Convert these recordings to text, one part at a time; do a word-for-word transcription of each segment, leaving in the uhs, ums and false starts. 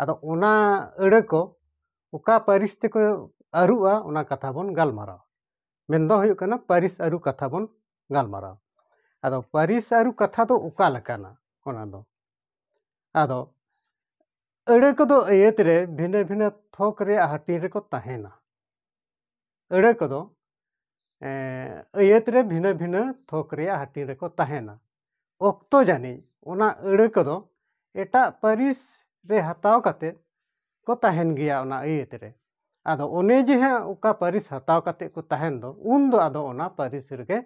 ᱟᱫᱚ ᱚᱱᱟ ᱟᱹᱲᱟᱹ ᱠᱚ ᱚᱠᱟ ᱯᱟᱹᱨᱤᱥ ᱛᱮᱠᱚ ᱟᱹᱨᱩᱜᱼᱟ, ᱚᱱᱟ ᱠᱟᱛᱷᱟ ᱵᱚᱱ ᱜᱟᱞᱢᱟᱨᱟᱣᱟ᱾ ᱢᱮᱱᱫᱚ ᱦᱩᱭᱩᱜ ᱠᱟᱱᱟ ᱯᱟᱹᱨᱤᱥ ᱟᱹᱨᱩ ᱠᱟᱛᱷᱟ ᱵᱚᱱ ᱜᱟᱞᱢᱟᱨᱟᱣᱟ᱾ ᱟᱫᱚ ᱯᱟᱹᱨᱤᱥ ᱟᱹᱨᱩ ᱠᱟᱛᱷᱟ ᱫᱚ ᱚᱠᱟ ᱞᱮᱠᱟᱱᱟ ᱚᱱᱟ ᱫᱚ? ᱟᱫᱚ ᱟᱹᱲᱟᱹ ᱠᱚᱫᱚ ᱟᱹᱭᱟᱹᱛ ᱨᱮ ᱵᱷᱤᱱᱟᱹ ᱵᱷᱤᱱᱟᱹ ᱛᱷᱚᱠ ᱨᱮᱭᱟᱜ ᱦᱟᱹᱴᱤᱧ ᱨᱮᱠᱚ ᱛᱟᱦᱮᱱᱟ᱾ ᱟᱹᱲᱟᱹ ᱠᱚᱫᱚ, ᱮᱸ, ᱟᱹᱭᱟᱹᱛ ᱨᱮ ᱵᱷᱤᱱᱟᱹ ᱵᱷᱤᱱᱟᱹ ᱛᱷᱚᱠ ᱨᱮᱭᱟᱜ ᱦᱟᱹᱴᱤᱧ ᱨᱮᱠᱚ ᱛᱟᱦᱮᱱᱟ᱾ ᱚᱠᱛᱚ ᱡᱟᱹᱱᱤᱡ ᱚᱱᱟ ᱟᱹᱲᱟᱹ ᱠᱚᱫᱚ ᱮᱴᱟᱜ ᱯᱟᱹᱨᱤᱥ ᱨᱮ ᱦᱟᱛᱟᱣ ᱠᱟᱛᱮ ᱠᱚ ᱛᱟᱦᱮᱱ ᱜᱮᱭᱟ ᱚᱱᱟ ᱟᱹᱭᱟᱹᱛ ᱨᱮ᱾ ᱟᱫᱚ ᱚᱱᱮ ᱡᱮ ᱦᱟᱸᱜ ᱚᱠᱟ ᱯᱟᱹᱨᱤᱥ ᱦᱟᱛᱟᱣ ᱠᱟᱛᱮ ᱠᱚ ᱛᱟᱦᱮᱱ ᱫᱚ, ᱩᱱ ᱫᱚ ᱟᱫᱚ ᱚᱱᱟ ᱯᱟᱹᱨᱤᱥ ᱨᱮᱜᱮ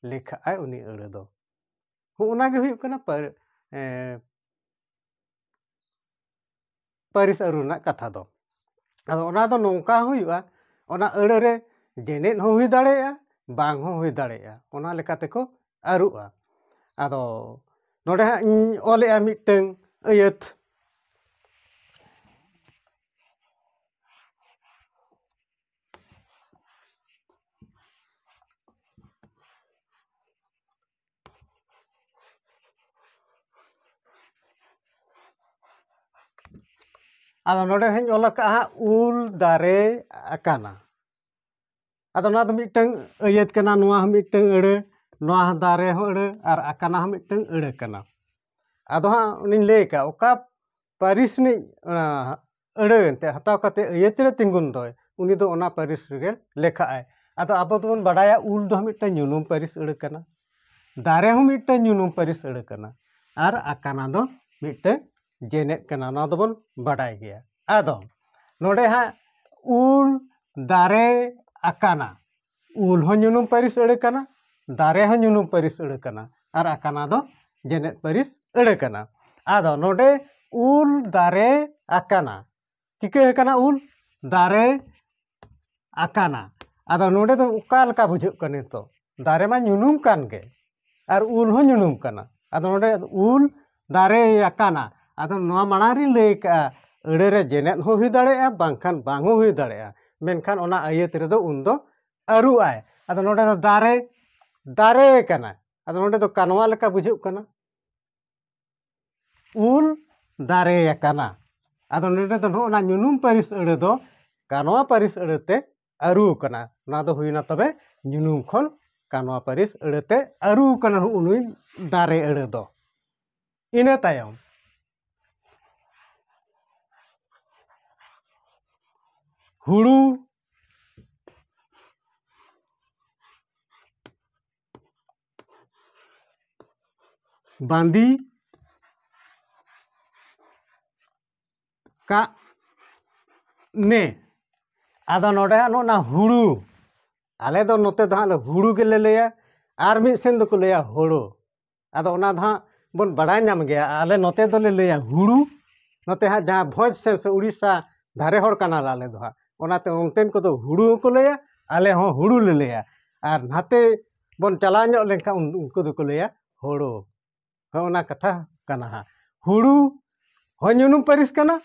ᱞᱮᱠᱷᱟᱜᱼᱟᱭ ᱩᱱᱤ ᱟᱹᱲᱟᱹ ᱫᱚ᱾ ᱦᱚᱸ, ᱚᱱᱟ ᱜᱮ ᱦᱩᱭᱩᱜ ᱠᱟᱱᱟ ᱯᱟᱹᱨ-, ᱮᱸ, ᱯᱟᱹᱨᱤᱥ ᱟᱹᱨᱩ ᱨᱮᱱᱟᱜ ᱠᱟᱛᱷᱟ ᱫᱚ᱾ ᱟᱫᱚ ᱚᱱᱟ ᱫᱚ ᱱᱚᱝᱠᱟ ᱦᱩᱭᱩᱜᱼᱟ, ᱚᱱᱟ ᱟᱹᱲᱟᱹ ᱨᱮ ᱡᱮᱱᱮᱫ ᱦᱚᱸ ᱦᱩᱭ ᱫᱟᱲᱮᱭᱟᱜᱼᱟ, ᱵᱟᱝ ᱦᱚᱸ ᱦᱩᱭ ᱫᱟᱲᱮᱭᱟᱜᱼᱟ, ᱚᱱᱟ ᱞᱮᱠᱟ ᱛᱮᱠᱚ ᱟᱹᱨᱩᱜᱼᱟ᱾ ᱟᱫᱚ ᱱᱚᱰᱮ ᱦᱟᱸᱜ ᱤᱧ ᱚᱞᱮᱜᱼᱟ ᱢᱤᱫᱴᱟᱹᱝ ᱟᱹᱭᱟᱹᱛ᱾ ᱟᱫᱚ ᱱᱚᱰᱮ ᱦᱟᱸᱜ ᱤᱧ ᱚᱞ ᱟᱠᱟᱫᱼᱟ ᱦᱟᱸᱜ, ᱩᱞ ᱫᱟᱨᱮ ᱟᱠᱟᱱᱟ᱾ ᱟᱫᱚ ᱱᱚᱣᱟ ᱫᱚ ᱢᱤᱫᱴᱟᱹᱝ ᱟᱹᱭᱟᱹᱛ ᱠᱟᱱᱟ, ᱱᱚᱣᱟ ᱦᱚᱸ ᱢᱤᱫᱴᱟᱹᱝ ᱟᱹᱲᱟᱹ, ᱱᱚᱣᱟ ᱦᱚᱸ ᱫᱟᱨᱮ ᱦᱚᱸ ᱟᱹᱲᱟᱹ, ᱟᱨ ᱟᱠᱟᱱᱟ ᱦᱚᱸ ᱢᱤᱫᱴᱟᱹᱝ ᱟᱹᱲᱟᱹ ᱠᱟᱱᱟ᱾ ᱟᱫᱚ ᱦᱟᱸᱜ ᱚᱱᱮᱧ ᱞᱟᱹᱭ ᱟᱠᱟᱫ, ᱚᱠᱟ ᱯᱟᱹᱨᱤᱥ ᱨᱤᱱᱤᱡ, ᱚᱱᱟ ᱟᱹᱲᱟᱹ ᱮᱱᱛᱮ ᱦᱟᱛᱟᱣ ᱠᱟᱛᱮ ᱟᱹᱭᱟᱹᱛ ᱨᱮ ᱛᱤᱸᱜᱩᱱ ᱫᱚᱭ, ᱩᱱᱤ ᱫᱚ ᱚᱱᱟ ᱯᱟᱹᱨᱤᱥ ᱨᱮᱜᱮ ᱞᱮᱠᱷᱟᱜᱼᱟᱭ᱾ ᱟᱫᱚ ᱟᱵᱚ ᱫᱚᱵᱚᱱ ᱵᱟᱰᱟᱭᱟ, ᱩᱞ ᱫᱚ ᱢᱤᱫᱴᱟᱹᱝ ᱧᱩᱱᱩᱢ ᱯᱟᱹᱨᱤᱥ ᱟᱹᱲᱟᱹ ᱠᱟᱱᱟ, ᱫᱟᱨᱮ ᱦᱚᱸ ᱢᱤᱫᱴᱟᱹᱝ ᱧᱩᱱᱩᱢ ᱯᱟᱹᱨᱤᱥ ᱟᱹᱲᱟᱹ ᱠᱟᱱᱟ, ᱟᱨ ᱟᱠᱟᱱᱟ ᱫᱚ ᱢᱤᱫᱴᱟᱹᱝ ᱡᱮᱱᱮᱫ ᱠᱟᱱᱟ, ᱱᱚᱣᱟ ᱫᱚᱵᱚᱱ ᱵᱟᱰᱟᱭ ᱜᱮᱭᱟ᱾ ᱟᱫᱚ ᱱᱚᱰᱮ ᱦᱟᱸᱜ ᱩᱞ ᱫᱟᱨᱮ ᱟᱠᱟᱱᱟ, ᱩᱞ ᱦᱚᱸ ᱧᱩᱱᱩᱢ ᱯᱟᱹᱨᱤᱥ ᱟᱹᱲᱟᱹ ᱠᱟᱱᱟ, ᱫᱟᱨᱮ ᱦᱚᱸ ᱧᱩᱱᱩᱢ ᱯᱟᱹᱨᱤᱥ ᱟᱹᱲᱟᱹ ᱠᱟᱱᱟ, ᱟᱨ ᱟᱠᱟᱱᱟ ᱫᱚ ᱡᱮᱱᱮᱫ ᱯᱟᱹᱨᱤᱥ ᱟᱹᱲᱟᱹ ᱠᱟᱱᱟ᱾ ᱟᱫᱚ ᱱᱚᱰᱮ ᱩᱞ ᱫᱟᱨᱮ ᱟᱠᱟᱱᱟ, ᱪᱤᱠᱟᱹ ᱟᱠᱟᱱᱟ? ᱩᱞ ᱫᱟᱨᱮ ᱟᱠᱟᱱᱟ᱾ ᱟᱫᱚ ᱱᱚᱰᱮ ᱫᱚ ᱚᱠᱟ ᱞᱮᱠᱟ ᱵᱩᱡᱷᱟᱹᱜ ᱠᱟᱱᱟ ᱱᱤᱛᱚᱜ? ᱫᱟᱨᱮ ᱢᱟ ᱧᱩᱱᱩᱢ ᱠᱟᱱ ᱜᱮ, ᱟᱨ ᱩᱞ ᱦᱚᱸ ᱧᱩᱱᱩᱢ ᱠᱟᱱᱟ᱾ ᱟᱫᱚ ᱱᱚᱰᱮ ᱩᱞ ᱫᱟᱨᱮ ᱟᱠᱟᱱᱟ᱾ ᱟᱫᱚ ᱱᱚᱣᱟ ᱢᱟᱲᱟᱝ ᱨᱤᱧ ᱞᱟᱹᱭ ᱠᱟᱜᱼᱟ, ᱟᱹᱲᱟᱹ ᱨᱮ ᱡᱮᱱᱮᱫ ᱦᱚᱸ ᱦᱩᱭ ᱫᱟᱲᱮᱭᱟᱜᱼᱟ, ᱵᱟᱝᱠᱷᱟᱱ ᱵᱟᱝ ᱦᱚᱸ ᱦᱩᱭ ᱫᱟᱲᱮᱭᱟᱜᱼᱟ, ᱢᱮᱱᱠᱷᱟᱱ ᱚᱱᱟ ᱟᱹᱭᱟᱹᱛ ᱨᱮᱫᱚ ᱩᱱ ᱫᱚ ᱟᱹᱨᱩᱜ ᱟᱭ᱾ ᱟᱫᱚ ᱱᱚᱰᱮ ᱫᱚ ᱫᱟᱨᱮ, ᱫᱟᱨᱮ ᱠᱟᱱᱟ᱾ ᱟᱫᱚ ᱱᱚᱰᱮ ᱫᱚ ᱠᱟᱱᱣᱟ ᱞᱮᱠᱟ ᱵᱩᱡᱷᱟᱹᱜ ᱠᱟᱱᱟ, ᱩᱞ ᱫᱟᱨᱮ ᱟᱠᱟᱱᱟ᱾ ᱟᱫᱚ ᱱᱚᱰᱮ ᱫᱚ ᱱᱚᱜᱼᱚ ᱱᱟ ᱧᱩᱱᱩᱢ ᱯᱟᱹᱨᱤᱥ ᱟᱹᱲᱟᱹ ᱫᱚ ᱠᱟᱱᱣᱟ ᱯᱟᱹᱨᱤᱥ ᱟᱹᱲᱟᱹ ᱛᱮ ᱟᱹᱨᱩ ᱠᱟᱱᱟ᱾ ᱱᱚᱣᱟ ᱫᱚ ᱦᱩᱭᱱᱟ ᱛᱚᱵᱮ ᱧᱩᱱᱩᱢ ᱠᱷᱚᱱ ᱠᱟᱱᱣᱟ ᱯᱟᱹᱨᱤᱥ ᱟᱹᱲᱟᱹ ᱛᱮ ᱟᱹᱨᱩ ᱠᱟᱱᱟ ᱱᱩᱜᱼᱩ ᱱᱩᱭ ᱫᱟᱨᱮ ᱟᱹᱲᱟᱹ ᱫᱚ᱾ ᱤᱱᱟᱹ ᱛᱟᱭᱚᱢ ᱦᱩᱲᱩ, ᱵᱟᱸᱫᱤ, ᱠᱟᱜ ᱢᱮ᱾ ᱟᱫᱚ ᱱᱚᱰᱮ ᱦᱟᱸᱜ ᱱᱚᱜᱼᱚ ᱱᱟ ᱦᱩᱲᱩ, ᱟᱞᱮ ᱫᱚ ᱱᱚᱛᱮ ᱫᱚ ᱦᱟᱸᱜ ᱞᱮ ᱦᱩᱲᱩ ᱜᱮᱞᱮ ᱞᱟᱹᱭᱟ, ᱟᱨ ᱢᱤᱫ ᱥᱮᱱ ᱫᱚᱠᱚ ᱞᱟᱹᱭᱟ ᱦᱳᱲᱳ᱾ ᱟᱫᱚ ᱚᱱᱟ ᱫᱚ ᱦᱟᱸᱜ ᱵᱚᱱ ᱵᱟᱲᱟᱭ ᱧᱟᱢ ᱜᱮᱭᱟ, ᱟᱞᱮ ᱱᱚᱛᱮ ᱫᱚᱞᱮ ᱞᱟᱹᱭᱟ ᱦᱩᱲᱩ, ᱱᱚᱛᱮ ᱦᱟᱸᱜ ᱡᱟᱦᱟᱸ ᱵᱷᱚᱸᱡᱽ ᱥᱮᱱ ᱥᱮ ᱩᱲᱤᱥᱥᱟ ᱫᱷᱟᱨᱮ ᱦᱚᱲ ᱠᱟᱱᱟᱞᱮ ᱟᱞᱮ ᱫᱚ ᱦᱟᱸᱜ, ᱚᱱᱟᱛᱮ ᱚᱱᱛᱮᱱ ᱠᱚᱫᱚ ᱦᱩᱲᱩ ᱦᱚᱸᱠᱚ ᱞᱟᱹᱭᱟ, ᱟᱞᱮ ᱦᱚᱸ ᱦᱩᱲᱩ ᱞᱮ ᱞᱟᱹᱭᱟ᱾ ᱟᱨ ᱱᱟᱛᱮ ᱵᱚᱱ ᱪᱟᱞᱟᱣ ᱧᱚᱜ ᱞᱮᱱᱠᱷᱟᱱ ᱩᱱ-, ᱩᱱᱠᱩ ᱫᱚᱠᱚ ᱞᱟᱹᱭᱟ ᱦᱳᱲᱳ᱾ ᱦᱚᱸ, ᱚᱱᱟ ᱠᱟᱛᱷᱟ ᱠᱟᱱᱟ ᱦᱟᱸᱜ᱾ ᱦᱩᱲᱩ ᱦᱚᱸ ᱧᱩᱱᱩᱢ ᱯᱟᱹᱨᱤᱥ ᱠᱟᱱᱟ,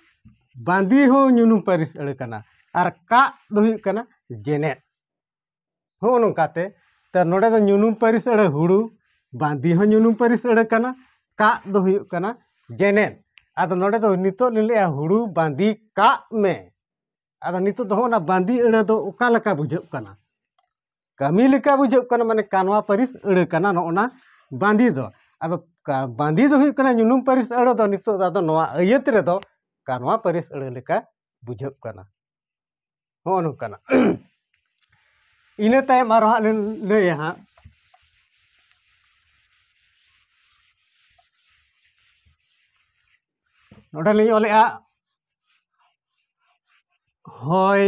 ᱵᱟᱸᱫᱤ ᱦᱚᱸ ᱧᱩᱱᱩᱢ ᱯᱟᱹᱨᱤᱥ ᱟᱹᱲᱟᱹ ᱠᱟᱱᱟ, ᱟᱨ ᱠᱟᱜ ᱫᱚ ᱦᱩᱭᱩᱜ ᱠᱟᱱᱟ ᱡᱮᱱᱮᱫ᱾ ᱦᱚᱸᱜᱼᱚ ᱱᱚᱝᱠᱟᱛᱮ ᱛᱚ ᱱᱚᱰᱮ ᱫᱚ ᱧᱩᱱᱩᱢ ᱯᱟᱹᱨᱤᱥ ᱟᱹᱲᱟᱹ ᱦᱩᱲᱩ, ᱵᱟᱸᱫᱤ ᱦᱚᱸ ᱧᱩᱱᱩᱢ ᱯᱟᱹᱨᱤᱥ ᱟᱹᱲᱟᱹ ᱠᱟᱱᱟ, ᱠᱟᱜ ᱫᱚ ᱦᱩᱭᱩᱜ ᱠᱟᱱᱟ ᱡᱮᱱᱮᱫ᱾ ᱟᱫᱚ ᱱᱚᱰᱮ ᱫᱚ ᱱᱤᱛᱚᱜ ᱞᱤᱧ ᱞᱟᱹᱭᱟ ᱦᱩᱲᱩ ᱵᱟᱸᱫᱤ ᱠᱟᱜ ᱢᱮ᱾ ᱟᱫᱚ ᱱᱤᱛᱚᱜ ᱫᱚ ᱦᱚᱸᱜᱼᱚ ᱱᱟ ᱵᱟᱸᱫᱤ ᱟᱹᱲᱟᱹ ᱫᱚ ᱚᱠᱟ ᱞᱮᱠᱟ ᱵᱩᱡᱷᱟᱹᱜ ᱠᱟᱱᱟ? ᱠᱟᱹᱢᱤ ᱞᱮᱠᱟ ᱵᱩᱡᱷᱟᱹᱜ ᱠᱟᱱᱟ, ᱢᱟᱱᱮ ᱠᱟᱱᱣᱟ ᱯᱟᱹᱨᱤᱥ ᱟᱹᱲᱟᱹ ᱠᱟᱱᱟ ᱱᱚᱜᱼᱚ ᱱᱟ ᱵᱟᱸᱫᱤ ᱫᱚ᱾ ᱟᱫᱚ ᱠᱟ-, ᱵᱟᱸᱫᱤ ᱫᱚ ᱦᱩᱭᱩᱜ ᱠᱟᱱᱟ ᱧᱩᱱᱩᱢ ᱯᱟᱹᱨᱤᱥ ᱟᱹᱲᱟᱹ ᱫᱚ, ᱱᱤᱛᱚᱜ ᱫᱚ ᱟᱫᱚ ᱱᱚᱣᱟ ᱟᱹᱭᱟᱹᱛ ᱨᱮᱫᱚ ᱠᱟᱱᱣᱟ ᱯᱟᱹᱨᱤᱥ ᱟᱹᱲᱟᱹ ᱞᱮᱠᱟ ᱵᱩᱡᱷᱟᱹᱜ ᱠᱟᱱᱟ᱾ ᱦᱚᱸᱜᱼᱚ ᱱᱚᱝᱠᱟᱱᱟᱜ᱾ ᱤᱱᱟᱹ ᱛᱟᱭᱚᱢ ᱟᱨᱚ ᱦᱟᱸᱜ ᱞᱤᱧ ᱞᱟᱹᱭᱟ ᱦᱟᱸᱜ᱾ ᱱᱚᱰᱮ ᱞᱤᱧ ᱚᱞᱮᱜᱼᱟ, ᱦᱚᱭ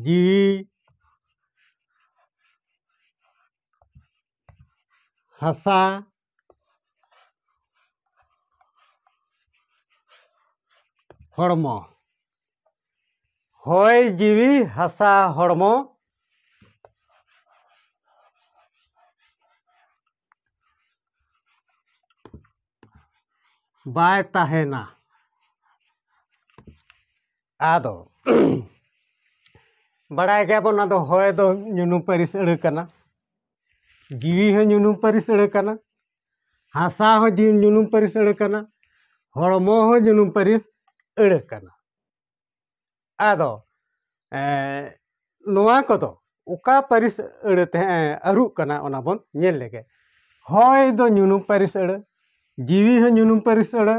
ᱡᱤᱣᱤ ᱦᱟᱥᱟ ᱦᱚᱲᱢᱚ᱾ ᱦᱚᱭ ᱡᱤᱣᱤ ᱦᱟᱥᱟ ᱦᱚᱲᱢᱚ᱾ ᱵᱟᱭ ᱛᱟᱦᱮᱱᱟ᱾ ᱟᱫᱚ ᱵᱟᱲᱟᱭ ᱜᱮᱭᱟᱵᱚᱱ, ᱟᱫᱚ ᱦᱚᱭ ᱫᱚ ᱧᱩᱱᱩᱢ ᱯᱟᱹᱨᱤᱥ ᱟᱹᱲᱟᱹ ᱠᱟᱱᱟ, ᱡᱤᱣᱤ ᱦᱚᱸ ᱧᱩᱱᱩᱢ ᱯᱟᱹᱨᱤᱥ ᱟᱹᱲᱟᱹ ᱠᱟᱱᱟ, ᱦᱟᱥᱟ ᱦᱚᱸ ᱡᱤᱣᱤ ᱧᱩᱱᱩᱢ ᱯᱟᱹᱨᱤᱥ ᱟᱹᱲᱟᱹ ᱠᱟᱱᱟ, ᱦᱚᱲᱢᱚ ᱦᱚᱸ ᱧᱩᱱᱩᱢ ᱯᱟᱹᱨᱤᱥ ᱟᱹᱲᱟᱹ ᱠᱟᱱᱟ᱾ ᱟᱫᱚ ᱱᱚᱣᱟ ᱠᱚᱫᱚ ᱚᱠᱟ ᱯᱟᱹᱨᱤᱥ ᱟᱹᱲᱟᱹ ᱛᱮ ᱟᱹᱨᱩᱜ ᱠᱟᱱᱟ, ᱚᱱᱟ ᱵᱚᱱ ᱧᱮᱞ ᱞᱮᱜᱮ᱾ ᱦᱚᱭ ᱫᱚ ᱧᱩᱱᱩᱢ ᱯᱟᱹᱨᱤᱥ ᱟᱹᱲᱟᱹ, ᱡᱤᱣᱤ ᱦᱚᱸ ᱧᱩᱱᱩᱢ ᱯᱟᱹᱨᱤᱥ ᱟᱹᱲᱟᱹ,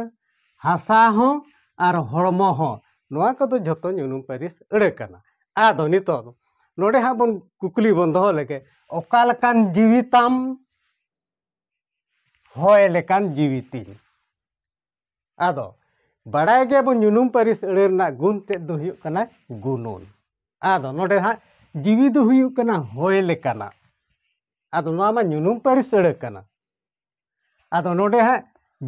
ᱦᱟᱥᱟ ᱦᱚᱸ ᱟᱨ ᱦᱚᱲᱢᱚ ᱦᱚᱸ, ᱱᱚᱣᱟ ᱠᱚᱫᱚ ᱡᱷᱚᱛᱚ ᱧᱩᱱᱩᱢ ᱯᱟᱹᱨᱤᱥ ᱟᱹᱲᱟᱹ ᱠᱟᱱᱟ᱾ ᱟᱫᱚ ᱱᱤᱛᱚᱜ ᱱᱚᱰᱮ ᱦᱟᱸᱜ ᱵᱚᱱ ᱠᱩᱠᱞᱤ ᱵᱚᱱ ᱫᱚᱦᱚ ᱞᱮᱜᱮ, ᱚᱠᱟ ᱞᱮᱠᱟᱱ ᱡᱤᱣᱤ ᱛᱟᱢ? ᱦᱚᱭ ᱞᱮᱠᱟᱱ ᱡᱤᱣᱤ ᱛᱤᱧ᱾ ᱟᱫᱚ ᱵᱟᱲᱟᱭ ᱜᱮᱭᱟᱵᱚᱱ, ᱧᱩᱱᱩᱢ ᱯᱟᱹᱨᱤᱥ ᱟᱹᱲᱟᱹ ᱨᱮᱱᱟᱜ ᱜᱩᱱ ᱛᱮᱫ ᱫᱚ ᱦᱩᱭᱩᱜ ᱠᱟᱱᱟ ᱜᱩᱱᱩᱱ᱾ ᱟᱫᱚ ᱱᱚᱰᱮ ᱦᱟᱸᱜ ᱡᱤᱣᱤ ᱫᱚ ᱦᱩᱭᱩᱜ ᱠᱟᱱᱟ ᱦᱚᱭ ᱞᱮᱠᱟᱱᱟᱜ᱾ ᱟᱫᱚ ᱱᱚᱣᱟ ᱢᱟ ᱧᱩᱱᱩᱢ ᱯᱟᱹᱨᱤᱥ ᱟᱹᱲᱟᱹ ᱠᱟᱱᱟ᱾ ᱟᱫᱚ ᱱᱚᱰᱮ ᱦᱟᱸᱜ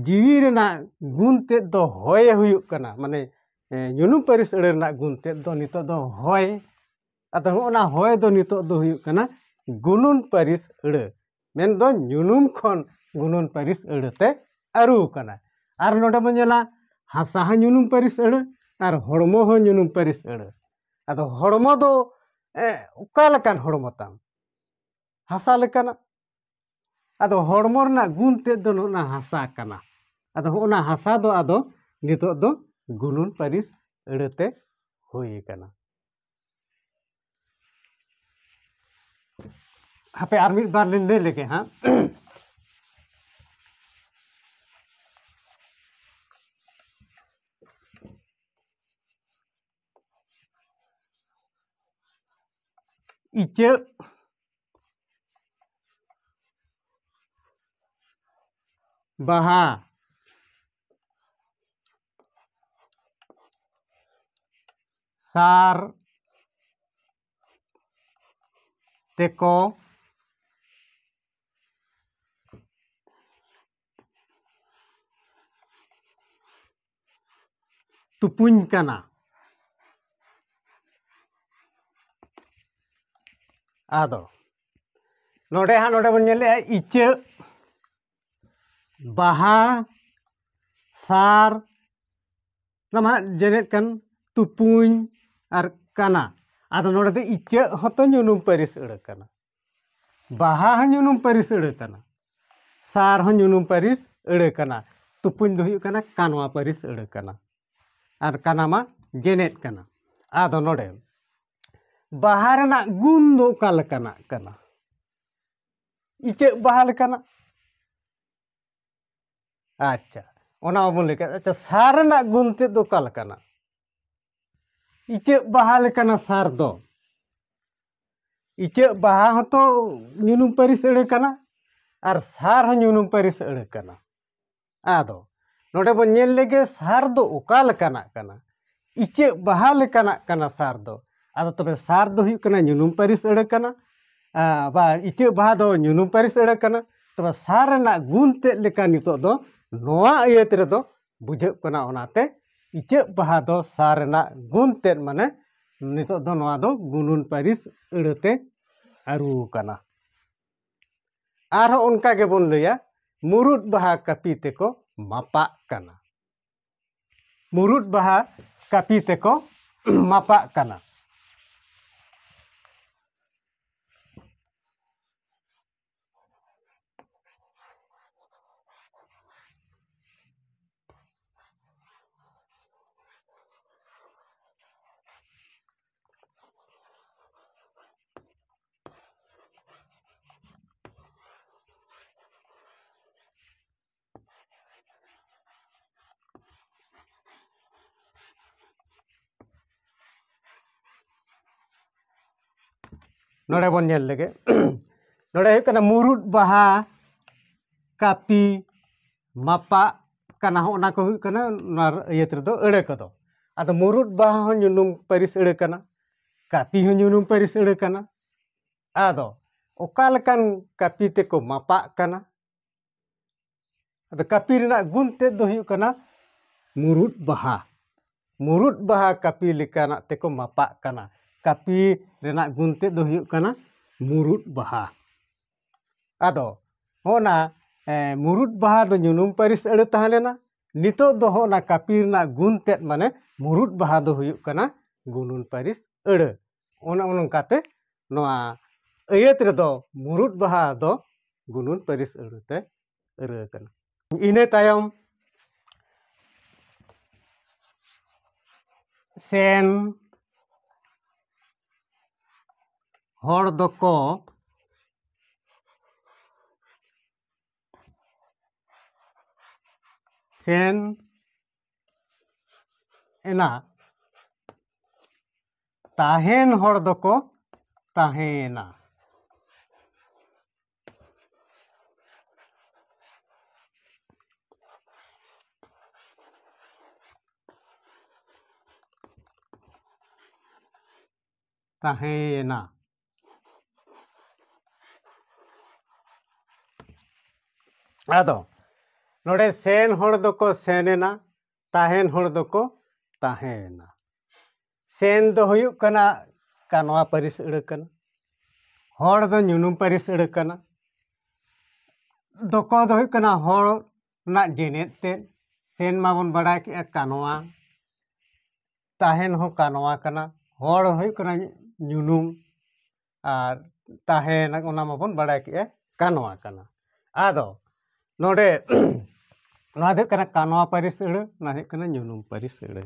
ᱡᱤᱣᱤ ᱨᱮᱱᱟᱜ ᱜᱩᱱ ᱛᱮᱫ ᱫᱚ ᱦᱚᱭᱮ ᱦᱩᱭᱩᱜ ᱠᱟᱱᱟ, ᱢᱟᱱᱮ ᱧᱩᱱᱩᱢ ᱯᱟᱹᱨᱤᱥ ᱟᱹᱲᱟᱹ ᱨᱮᱱᱟᱜ ᱜᱩᱱ ᱛᱮᱫ ᱫᱚ ᱱᱤᱛᱚᱜ ᱫᱚ ᱦᱚᱭ᱾ ᱟᱫᱚ ᱱᱚᱜᱼᱚ ᱱᱟ ᱦᱚᱭ ᱫᱚ ᱱᱤᱛᱚᱜ ᱫᱚ ᱦᱩᱭᱩᱜ ᱠᱟᱱᱟ ᱜᱩᱱᱩᱱ ᱯᱟᱹᱨᱤᱥ ᱟᱹᱲᱟᱹ, ᱢᱮᱱᱫᱚ ᱧᱩᱱᱩᱢ ᱠᱷᱚᱱ ᱜᱩᱱᱩᱱ ᱯᱟᱹᱨᱤᱥ ᱟᱹᱲᱟᱹ ᱛᱮ ᱟᱹᱨᱩ ᱠᱟᱱᱟ᱾ ᱟᱨ ᱱᱚᱰᱮ ᱵᱚᱱ ᱧᱮᱞᱟ, ᱦᱟᱥᱟ ᱦᱚᱸ ᱧᱩᱱᱩᱢ ᱯᱟᱹᱨᱤᱥ ᱟᱹᱲᱟᱹ ᱟᱨ ᱦᱚᱲᱢᱚ ᱦᱚᱸ ᱧᱩᱱᱩᱢ ᱯᱟᱹᱨᱤᱥ ᱟᱹᱲᱟᱹ᱾ ᱟᱫᱚ ᱦᱚᱲᱢᱚ ᱫᱚ ᱚᱠᱟ ᱞᱮᱠᱟᱱ ᱦᱚᱲᱢᱚ ᱛᱟᱢ? ᱦᱟᱥᱟ ᱞᱮᱠᱟᱱᱟᱜ᱾ ᱟᱫᱚ ᱦᱚᱲᱢᱚ ᱨᱮᱱᱟᱜ ᱜᱩᱱ ᱛᱮᱫ ᱫᱚ ᱱᱚᱜᱼᱚ ᱱᱟ ᱦᱟᱥᱟ ᱠᱟᱱᱟ᱾ ᱟᱫᱚ ᱦᱚᱸᱜᱼᱚ ᱱᱟ ᱦᱟᱥᱟ ᱫᱚ ᱟᱫᱚ ᱱᱤᱛᱚᱜ ᱫᱚ ᱜᱩᱱᱩᱱ ᱯᱟᱹᱨᱤᱥ ᱟᱹᱲᱟᱹ ᱛᱮ ᱦᱩᱭ ᱟᱠᱟᱱᱟ᱾ ᱦᱟᱯᱮ ᱟᱨ ᱢᱤᱫ ᱵᱟᱨ ᱞᱤᱧ ᱞᱟᱹᱭ ᱞᱮᱜᱮ ᱦᱟᱸᱜ᱾ ᱤᱪᱟᱹᱜ, ᱵᱟᱦᱟ, ᱥᱟᱨ, ᱛᱮᱠᱚ, ᱛᱩᱯᱩᱧ ᱠᱟᱱᱟ᱾ ᱟᱫᱚ ᱱᱚᱰᱮ ᱦᱟᱸᱜ, ᱱᱚᱰᱮ ᱵᱚᱱ ᱧᱮᱞᱮᱜᱼᱟ ᱤᱪᱟᱹᱜ, ᱵᱟᱦᱟ, ᱥᱟᱨ, ᱚᱱᱟ ᱢᱟ ᱦᱟᱸᱜ ᱡᱮᱱᱮᱫ ᱠᱟᱱ, ᱛᱩᱯᱩᱧ ᱟᱨ ᱠᱟᱱᱟ᱾ ᱟᱫᱚ ᱱᱚᱰᱮ ᱫᱚ ᱤᱪᱟᱹᱜ ᱦᱚᱸᱛᱚ ᱧᱩᱱᱩᱢ ᱯᱟᱹᱨᱤᱥ ᱟᱹᱲᱟᱹ ᱠᱟᱱᱟ, ᱵᱟᱦᱟ ᱦᱚᱸ ᱧᱩᱱᱩᱢ ᱯᱟᱹᱨᱤᱥ ᱟᱹᱲᱟᱹ ᱠᱟᱱᱟ, ᱥᱟᱨ ᱦᱚᱸ ᱧᱩᱱᱩᱢ ᱯᱟᱹᱨᱤᱥ ᱟᱹᱲᱟᱹ ᱠᱟᱱᱟ᱾ ᱛᱩᱯᱩᱧ ᱫᱚ ᱦᱩᱭᱩᱜ ᱠᱟᱱᱟ ᱠᱟᱱᱣᱟ ᱯᱟᱹᱨᱤᱥ ᱟᱹᱲᱟᱹ ᱠᱟᱱᱟ᱾ ᱟᱨ ᱠᱟᱱᱟ ᱢᱟ ᱡᱮᱱᱮᱫ ᱠᱟᱱᱟ᱾ ᱟᱫᱚ ᱱᱚᱰᱮ ᱵᱟᱦᱟ ᱨᱮᱱᱟᱜ ᱜᱩᱱ ᱫᱚ ᱚᱠᱟ ᱞᱮᱠᱟᱱᱟᱜ ᱠᱟᱱᱟ? ᱤᱪᱟᱹᱜ ᱵᱟᱦᱟ ᱞᱮᱠᱟᱱᱟᱜ᱾ ᱟᱪᱪᱷᱟ, ᱚᱱᱟ ᱢᱟᱵᱚᱱ ᱞᱟᱹᱭ ᱠᱮᱫ᱾ ᱟᱪᱪᱷᱟ, ᱥᱟᱨ ᱨᱮᱱᱟᱜ ᱜᱩᱱ ᱛᱮᱫ ᱫᱚ ᱚᱠᱟ ᱞᱮᱠᱟᱱᱟᱜ? ᱤᱪᱟᱹᱜ ᱵᱟᱦᱟ ᱞᱮᱠᱟᱱᱟ ᱥᱟᱨ ᱫᱚ᱾ ᱤᱪᱟᱹᱜ ᱵᱟᱦᱟ ᱦᱚᱸᱛᱚ ᱧᱩᱱᱩᱢ ᱯᱟᱹᱨᱤᱥ ᱟᱹᱲᱟᱹ ᱠᱟᱱᱟ, ᱟᱨ ᱥᱟᱨ ᱦᱚᱸ ᱧᱩᱱᱩᱢ ᱯᱟᱹᱨᱤᱥ ᱟᱹᱲᱟᱹ ᱠᱟᱱᱟ᱾ ᱟᱫᱚ ᱱᱚᱰᱮ ᱵᱚᱱ ᱧᱮᱞ ᱞᱮᱜᱮ ᱥᱟᱨ ᱫᱚ ᱚᱠᱟ ᱞᱮᱠᱟᱱᱟᱜ ᱠᱟᱱᱟ᱾ ᱤᱪᱟᱹᱜ ᱵᱟᱦᱟ ᱞᱮᱠᱟᱱᱟᱜ ᱠᱟᱱᱟ ᱥᱟᱨ ᱫᱚ᱾ ᱟᱫᱚ ᱛᱚᱵᱮ ᱥᱟᱨ ᱫᱚ ᱦᱩᱭᱩᱜ ᱠᱟᱱᱟ ᱧᱩᱱᱩᱢ ᱯᱟᱹᱨᱤᱥ ᱟᱹᱲᱟᱹ ᱠᱟᱱᱟ, ᱟ, ᱵᱟ ᱤᱪᱟᱹᱜ ᱵᱟᱦᱟ ᱫᱚ ᱧᱩᱱᱩᱢ ᱯᱟᱹᱨᱤᱥ ᱟᱹᱲᱟᱹ ᱠᱟᱱᱟ᱾ ᱛᱚᱵᱮ ᱥᱟᱨ ᱨᱮᱱᱟᱜ ᱜᱩᱱ ᱛᱮᱫ ᱞᱮᱠᱟ ᱱᱤᱛᱚᱜ ᱫᱚ ᱱᱚᱣᱟ ᱟᱹᱭᱟᱹᱛ ᱨᱮᱫᱚ ᱵᱩᱡᱷᱟᱹᱜ ᱠᱟᱱᱟ᱾ ᱚᱱᱟᱛᱮ ᱤᱪᱟᱹᱜ ᱵᱟᱦᱟ ᱫᱚ ᱥᱟᱨ ᱨᱮᱱᱟᱜ ᱜᱩᱱ ᱛᱮᱫ, ᱢᱟᱱᱮ ᱱᱤᱛᱚᱜ ᱫᱚ ᱱᱚᱣᱟ ᱫᱚ ᱜᱩᱱᱩᱱ ᱯᱟᱹᱨᱤᱥ ᱟᱹᱲᱟᱹᱛᱮ ᱟᱹᱨᱩ ᱟᱠᱟᱱᱟ᱾ ᱟᱨᱦᱚᱸ ᱚᱱᱠᱟ ᱜᱮᱵᱚᱱ ᱞᱟᱹᱭᱟ, ᱢᱩᱨᱩᱫ ᱵᱟᱦᱟ ᱠᱟᱹᱯᱤ ᱛᱮᱠᱚ ᱢᱟᱯᱟᱜ ᱠᱟᱱᱟ᱾ ᱢᱩᱨᱩᱫ ᱵᱟᱦᱟ ᱠᱟᱹᱯᱤ ᱛᱮᱠᱚ ᱢᱟᱯᱟᱜ ᱠᱟᱱᱟ᱾ ᱱᱚᱰᱮ ᱵᱚᱱ ᱧᱮᱞ ᱞᱮᱜᱮ᱾ ᱱᱚᱰᱮ ᱦᱩᱭᱩᱜ ᱠᱟᱱᱟ ᱢᱩᱨᱩᱫ ᱵᱟᱦᱟ, ᱠᱟᱹᱯᱤ, ᱢᱟᱯᱟᱜ ᱠᱟᱱᱟ, ᱦᱚᱸ ᱚᱱᱟ ᱠᱚ ᱦᱩᱭᱩᱜ ᱠᱟᱱᱟ ᱱᱚᱣᱟ ᱤᱭᱟᱹ ᱨᱮᱫᱚ ᱟᱹᱲᱟᱹ ᱠᱚᱫᱚ᱾ ᱟᱫᱚ ᱢᱩᱨᱩᱫ ᱵᱟᱦᱟ ᱦᱚᱸ ᱧᱩᱱᱩᱢ ᱯᱟᱹᱨᱤᱥ ᱟᱹᱲᱟᱹ ᱠᱟᱱᱟ, ᱠᱟᱹᱯᱤ ᱦᱚᱸ ᱧᱩᱱᱩᱢ ᱯᱟᱹᱨᱤᱥ ᱟᱹᱲᱟᱹ ᱠᱟᱱᱟ᱾ ᱟᱫᱚ ᱚᱠᱟ ᱞᱮᱠᱟᱱ ᱠᱟᱹᱯᱤ ᱛᱮᱠᱚ ᱢᱟᱯᱟᱜ ᱠᱟᱱᱟ? ᱟᱫᱚ ᱠᱟᱹᱯᱤ ᱨᱮᱱᱟᱜ ᱜᱩᱱ ᱛᱮᱫ ᱫᱚ ᱦᱩᱭᱩᱜ ᱠᱟᱱᱟ ᱢᱩᱨᱩᱫ ᱵᱟᱦᱟ᱾ ᱢᱩᱨᱩᱫ ᱵᱟᱦᱟ ᱠᱟᱹᱯᱤ ᱞᱮᱠᱟᱱᱟᱜ ᱛᱮᱠᱚ ᱢᱟᱯᱟᱜ ᱠᱟᱱᱟ᱾ ᱠᱟᱹᱯᱤ ᱨᱮᱱᱟᱜ ᱜᱩᱱ ᱛᱮᱫ ᱫᱚ ᱦᱩᱭᱩᱜ ᱠᱟᱱᱟ ᱢᱩᱨᱩᱫ ᱵᱟᱦᱟ᱾ ᱟᱫᱚ ᱦᱚᱸᱜᱼᱱᱟ, ᱮ, ᱢᱩᱨᱩᱫ ᱵᱟᱦᱟ ᱫᱚ ᱧᱩᱱᱩᱢ ᱯᱟᱹᱨᱤᱥ ᱟᱹᱲᱟᱹ ᱛᱟᱦᱮᱸ ᱞᱮᱱᱟ᱾ ᱱᱤᱛᱚᱜ ᱫᱚ ᱦᱚᱸᱜᱼᱱᱟ ᱠᱟᱹᱯᱤ ᱨᱮᱱᱟᱜ ᱜᱩᱱ ᱛᱮᱫ, ᱢᱟᱱᱮ ᱢᱩᱨᱩᱫ ᱵᱟᱦᱟ ᱫᱚ ᱦᱩᱭᱩᱜ ᱠᱟᱱᱟ ᱜᱩᱱᱩᱱ ᱯᱟᱹᱨᱤᱥ ᱟᱹᱲᱟᱹ᱾ ᱚᱱᱮ ᱚᱱᱠᱟᱛᱮ ᱱᱚᱣᱟ ᱟᱹᱭᱟᱹᱛ ᱨᱮᱫᱚ ᱢᱩᱨᱩᱫ ᱵᱟᱦᱟ ᱫᱚ ᱜᱩᱱᱩᱱ ᱯᱟᱹᱨᱤᱥ ᱟᱹᱲᱟᱹ ᱛᱮ ᱟᱹᱨᱟᱹ ᱠᱟᱱᱟ᱾ ᱤᱱᱟᱹ ᱛᱟᱭᱚᱢ ᱥᱮᱱ ᱦᱚᱲ ᱫᱚᱠᱚ ᱥᱮᱱ ᱮᱱᱟ, ᱛᱟᱦᱮᱱ ᱦᱚᱲ ᱫᱚᱠᱚ ᱛᱟᱦᱮᱸᱭᱮᱱᱟ᱾ ᱛᱟᱦᱮᱸᱭᱮᱱᱟ᱾ ᱟᱫᱚ ᱱᱚᱰᱮ ᱥᱮᱱ ᱦᱚᱲ ᱫᱚᱠᱚ ᱥᱮᱱ ᱮᱱᱟ, ᱛᱟᱦᱮᱱ ᱦᱚᱲ ᱫᱚᱠᱚ ᱛᱟᱦᱮᱸᱭᱮᱱᱟ᱾ ᱥᱮᱱ ᱫᱚ ᱦᱩᱭᱩᱜ ᱠᱟᱱᱟ ᱠᱟᱱᱣᱟ ᱯᱟᱹᱨᱤᱥ ᱟᱹᱲᱟᱹ ᱠᱟᱱᱟ, ᱦᱚᱲ ᱫᱚ ᱧᱩᱱᱩᱢ ᱯᱟᱹᱨᱤᱥ ᱟᱹᱲᱟᱹ ᱠᱟᱱᱟ, ᱫᱚᱠᱚ ᱫᱚ ᱦᱩᱭᱩᱜ ᱠᱟᱱᱟ ᱦᱚᱲ ᱨᱮᱱᱟᱜ ᱡᱮᱱᱮᱫ ᱛᱮᱫ᱾ ᱥᱮᱱ ᱢᱟᱵᱚᱱ ᱵᱟᱲᱟᱭ ᱠᱮᱜᱼᱟ ᱠᱟᱱᱣᱟ, ᱛᱟᱦᱮᱱ ᱦᱚᱸ ᱠᱟᱱᱣᱟ ᱠᱟᱱᱟ, ᱦᱚᱲ ᱦᱩᱭᱩᱜ ᱠᱟᱱᱟ ᱧᱩᱱᱩᱢ, ᱟᱨ ᱛᱟᱦᱮᱱ ᱚᱱᱟ ᱢᱟᱵᱚᱱ ᱵᱟᱲᱟᱭ ᱠᱮᱜᱼᱟ ᱠᱟᱱᱣᱟ ᱠᱟᱱᱟ᱾ ᱟᱫᱚ ᱱᱚᱰᱮ ᱱᱚᱣᱟ ᱫᱚ ᱦᱩᱭᱩᱜ ᱠᱟᱱᱟ ᱠᱟᱱᱣᱟ ᱯᱟᱹᱨᱤᱥ ᱟᱹᱲᱟᱹ, ᱱᱚᱣᱟ ᱫᱚ ᱦᱩᱭᱩᱜ ᱠᱟᱱᱟ ᱧᱩᱱᱩᱢ ᱯᱟᱹᱨᱤᱥ ᱟᱹᱲᱟᱹ᱾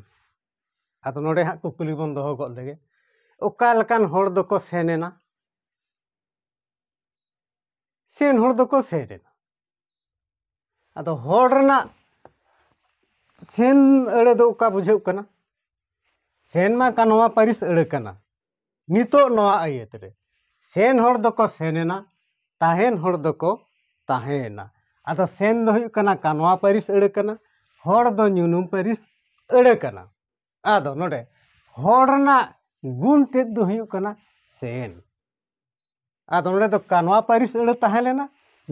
ᱟᱫᱚ ᱱᱚᱰᱮ ᱦᱟᱸᱜ ᱠᱩᱠᱞᱤ ᱵᱚᱱ ᱫᱚᱦᱚ ᱜᱚᱫ ᱞᱮᱜᱮ, ᱚᱠᱟ ᱞᱮᱠᱟᱱ ᱦᱚᱲ ᱫᱚᱠᱚ ᱥᱮᱱ ᱮᱱᱟ? ᱥᱮᱱ ᱦᱚᱲ ᱫᱚᱠᱚ ᱥᱮᱱ ᱮᱱᱟ᱾ ᱟᱫᱚ ᱦᱚᱲ ᱨᱮᱱᱟᱜ ᱥᱮᱱ ᱟᱹᱲᱟᱹ ᱫᱚ ᱚᱠᱟ ᱵᱩᱡᱷᱟᱹᱜ ᱠᱟᱱᱟ? ᱥᱮᱱ ᱢᱟ ᱠᱟᱱᱣᱟ ᱯᱟᱹᱨᱤᱥ ᱟᱹᱲᱟᱹ ᱠᱟᱱᱟ᱾ ᱱᱤᱛᱚᱜ ᱱᱚᱣᱟ ᱟᱹᱭᱟᱹᱛ ᱨᱮ ᱥᱮᱱ ᱦᱚᱲ ᱫᱚᱠᱚ ᱥᱮᱱ ᱮᱱᱟ, ᱛᱟᱦᱮᱱ ᱦᱚᱲ ᱫᱚᱠᱚ ᱛᱟᱦᱮᱸᱭᱮᱱᱟ᱾ ᱟᱫᱚ ᱥᱮᱱ ᱫᱚ ᱦᱩᱭᱩᱜ ᱠᱟᱱᱟ ᱠᱟᱱᱣᱟ ᱯᱟᱹᱨᱤᱥ ᱟᱹᱲᱟᱹ ᱠᱟᱱᱟ, ᱦᱚᱲ ᱫᱚ ᱧᱩᱱᱩᱢ ᱯᱟᱹᱨᱤᱥ ᱟᱹᱲᱟᱹ ᱠᱟᱱᱟ᱾ ᱟᱫᱚ ᱱᱚᱰᱮ ᱦᱚᱲ ᱨᱮᱱᱟᱜ ᱜᱩᱱ ᱛᱮᱫ ᱫᱚ ᱦᱩᱭᱩᱜ ᱠᱟᱱᱟ ᱥᱮᱱ᱾ ᱟᱫᱚ ᱱᱚᱰᱮ ᱫᱚ ᱠᱟᱱᱣᱟ ᱯᱟᱹᱨᱤᱥ ᱟᱹᱲᱟᱹ ᱛᱟᱦᱮᱸ ᱞᱮᱱᱟ,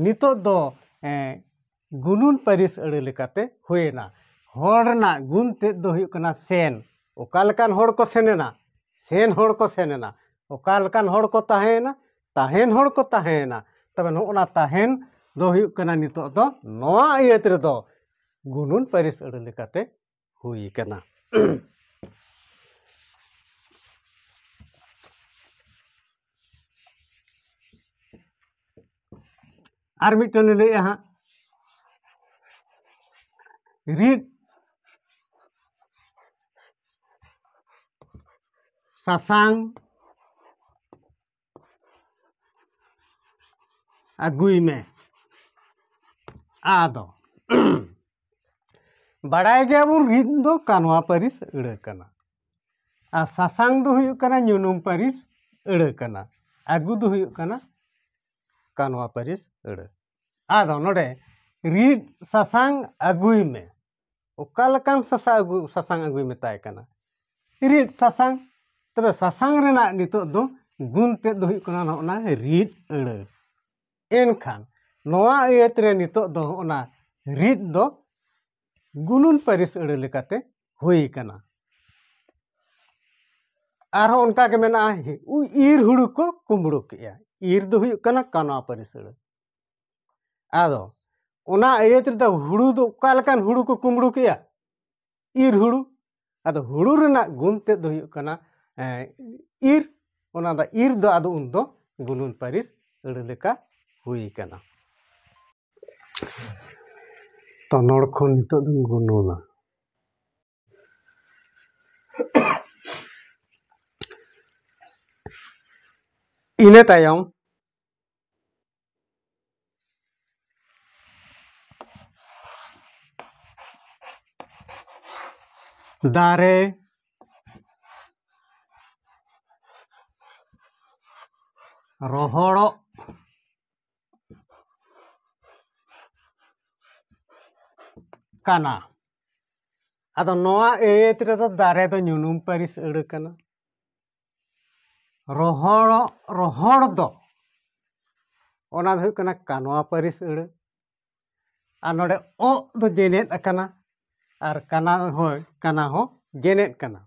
ᱱᱤᱛᱚᱜ ᱫᱚ, ᱮᱸ, ᱜᱩᱱᱩᱱ ᱯᱟᱹᱨᱤᱥ ᱟᱹᱲᱟᱹ ᱞᱮᱠᱟᱛᱮ ᱦᱩᱭᱮᱱᱟ᱾ ᱦᱚᱲ ᱨᱮᱱᱟᱜ ᱜᱩᱱ ᱛᱮᱫ ᱫᱚ ᱦᱩᱭᱩᱜ ᱠᱟᱱᱟ ᱥᱮᱱ᱾ ᱚᱠᱟ ᱞᱮᱠᱟᱱ ᱦᱚᱲ ᱠᱚ ᱥᱮᱱ ᱮᱱᱟ? ᱥᱮᱱ ᱦᱚᱲ ᱠᱚ ᱥᱮᱱ ᱮᱱᱟ᱾ ᱚᱠᱟ ᱞᱮᱠᱟᱱ ᱦᱚᱲ ᱠᱚ ᱛᱟᱦᱮᱸᱭᱮᱱᱟ? ᱛᱟᱦᱮᱱ ᱦᱚᱲ ᱠᱚ ᱛᱟᱦᱮᱸᱭᱮᱱᱟ᱾ ᱛᱚᱵᱮ ᱱᱚᱜᱼᱚ ᱱᱟ ᱛᱟᱦᱮᱱ ᱫᱚ ᱦᱩᱭᱩᱜ ᱠᱟᱱᱟ ᱱᱤᱛᱚᱜ ᱫᱚ ᱱᱚᱣᱟ ᱟᱹᱭᱟᱹᱛ ᱨᱮᱫᱚ ᱜᱩᱱᱩᱱ ᱯᱟᱹᱨᱤᱥ ᱟᱹᱲᱟᱹ ᱞᱮᱠᱟᱛᱮ ᱦᱩᱭ ᱠᱟᱱᱟ᱾ ᱟᱨ ᱢᱤᱫᱴᱮᱱ ᱞᱤᱧ ᱞᱟᱹᱭᱮᱜᱼᱟ ᱦᱟᱸᱜ, ᱨᱤᱫ ᱥᱟᱥᱟᱝ ᱟᱹᱜᱩᱭ ᱢᱮ᱾ ᱟᱫᱚ ᱵᱟᱲᱟᱭ ᱜᱮᱭᱟᱵᱚᱱ, ᱨᱤᱫ ᱫᱚ ᱠᱟᱱᱣᱟ ᱯᱟᱹᱨᱤᱥ ᱟᱹᱲᱟᱹ ᱠᱟᱱᱟ, ᱟᱨ ᱥᱟᱥᱟᱝ ᱫᱚ ᱦᱩᱭᱩᱜ ᱠᱟᱱᱟ ᱧᱩᱱᱩᱢ ᱯᱟᱹᱨᱤᱥ ᱟᱹᱲᱟᱹ ᱠᱟᱱᱟ, ᱟᱹᱜᱩ ᱫᱚ ᱦᱩᱭᱩᱜ ᱠᱟᱱᱟ ᱠᱟᱱᱣᱟ ᱯᱟᱹᱨᱤᱥ ᱟᱹᱲᱟᱹ᱾ ᱟᱫᱚ ᱱᱚᱰᱮ ᱨᱤᱫ ᱥᱟᱥᱟᱝ ᱟᱹᱜᱩᱭ ᱢᱮ, ᱚᱠᱟ ᱞᱮᱠᱟᱱ ᱥᱟᱥᱟ ᱟᱹᱜᱩ, ᱥᱟᱥᱟᱝ ᱟᱹᱜᱩᱭ ᱢᱮᱛᱟᱭ ᱠᱟᱱᱟ? ᱨᱤᱫ ᱥᱟᱥᱟᱝ᱾ ᱛᱚᱵᱮ ᱥᱟᱥᱟᱝ ᱨᱮᱱᱟᱜ ᱱᱤᱛᱚᱜ ᱫᱚ ᱜᱩᱱ ᱛᱮᱫ ᱫᱚ ᱦᱩᱭᱩᱜ ᱠᱟᱱᱟ ᱱᱚᱜᱼᱚ ᱱᱟ ᱨᱤᱫ ᱟᱹᱲᱟᱹ᱾ ᱮᱱᱠᱷᱟᱱ ᱱᱚᱣᱟ ᱟᱹᱭᱟᱹᱛ ᱨᱮ ᱱᱤᱛᱚᱜ ᱫᱚ ᱚᱱᱟ ᱨᱤᱫ ᱫᱚ ᱜᱩᱱᱩᱱ ᱯᱟᱹᱨᱤᱥ ᱟᱹᱲᱟᱹ ᱞᱮᱠᱟᱛᱮ ᱦᱩᱭ ᱠᱟᱱᱟ᱾ ᱟᱨᱦᱚᱸ ᱚᱱᱠᱟ ᱜᱮ ᱢᱮᱱᱟᱜᱼᱟ, ᱤᱨ ᱦᱩᱲᱩ ᱠᱚ ᱠᱩᱢᱵᱽᱲᱩ ᱠᱮᱜᱼᱟ᱾ ᱤᱨ ᱫᱚ ᱦᱩᱭᱩᱜ ᱠᱟᱱᱟ ᱠᱟᱱᱣᱟ ᱯᱟᱹᱨᱤᱥ ᱟᱹᱲᱟᱹ᱾ ᱟᱫᱚ ᱚᱱᱟ ᱟᱹᱭᱟᱹᱛ ᱨᱮᱫᱚ ᱦᱩᱲᱩ ᱫᱚ ᱚᱠᱟ ᱞᱮᱠᱟᱱ ᱦᱩᱲᱩ ᱠᱚ ᱠᱩᱢᱵᱽᱲᱩ ᱠᱮᱜᱼᱟ? ᱤᱨ ᱦᱩᱲᱩ᱾ ᱟᱫᱚ ᱦᱩᱲᱩ ᱨᱮᱱᱟᱜ ᱜᱩᱱ ᱛᱮᱫ ᱫᱚ ᱦᱩᱭᱩᱜ ᱠᱟᱱᱟ, ᱮᱸ, ᱤᱨ᱾ ᱚᱱᱟ ᱫᱚ ᱤᱨ ᱫᱚ ᱟᱫᱚ ᱩᱱᱫᱚ ᱜᱩᱱᱩᱱ ᱯᱟᱹᱨᱤᱥ ᱟᱹᱲᱟᱹ ᱞᱮᱠᱟ ᱦᱩᱭ ᱠᱟᱱᱟ᱾ ᱛᱚᱱᱚᱲ ᱠᱷᱚᱱ ᱱᱤᱛᱚᱜ ᱫᱚᱧ ᱜᱩᱱᱩᱱᱟ᱾ ᱤᱱᱟᱹ ᱛᱟᱭᱚᱢ ᱫᱟᱨᱮ ᱨᱚᱦᱚᱲᱚᱜ ᱠᱟᱱᱟ᱾ ᱟᱫᱚ ᱱᱚᱣᱟ ᱟᱹᱭᱟᱹᱛ ᱨᱮᱫᱚ ᱫᱟᱨᱮ ᱫᱚ ᱧᱩᱱᱩᱢ ᱯᱟᱹᱨᱤᱥ ᱟᱹᱲᱟᱹ ᱠᱟᱱᱟ᱾ ᱨᱚᱦᱚᱲᱚᱜ, ᱨᱚᱦᱚᱲ ᱫᱚ, ᱚᱱᱟ ᱫᱚ ᱦᱩᱭᱩᱜ ᱠᱟᱱᱟ ᱠᱟᱱᱣᱟ ᱯᱟᱹᱨᱤᱥ ᱟᱹᱲᱟᱹ᱾ ᱟᱨ ᱱᱚᱰᱮ ᱚᱜ ᱫᱚ ᱡᱮᱱᱮᱫ ᱟᱠᱟᱱᱟ, ᱟᱨ ᱠᱟᱱᱟ, ᱦᱳᱭ, ᱠᱟᱱᱟ ᱦᱚᱸ ᱡᱮᱱᱮᱫ ᱠᱟᱱᱟ᱾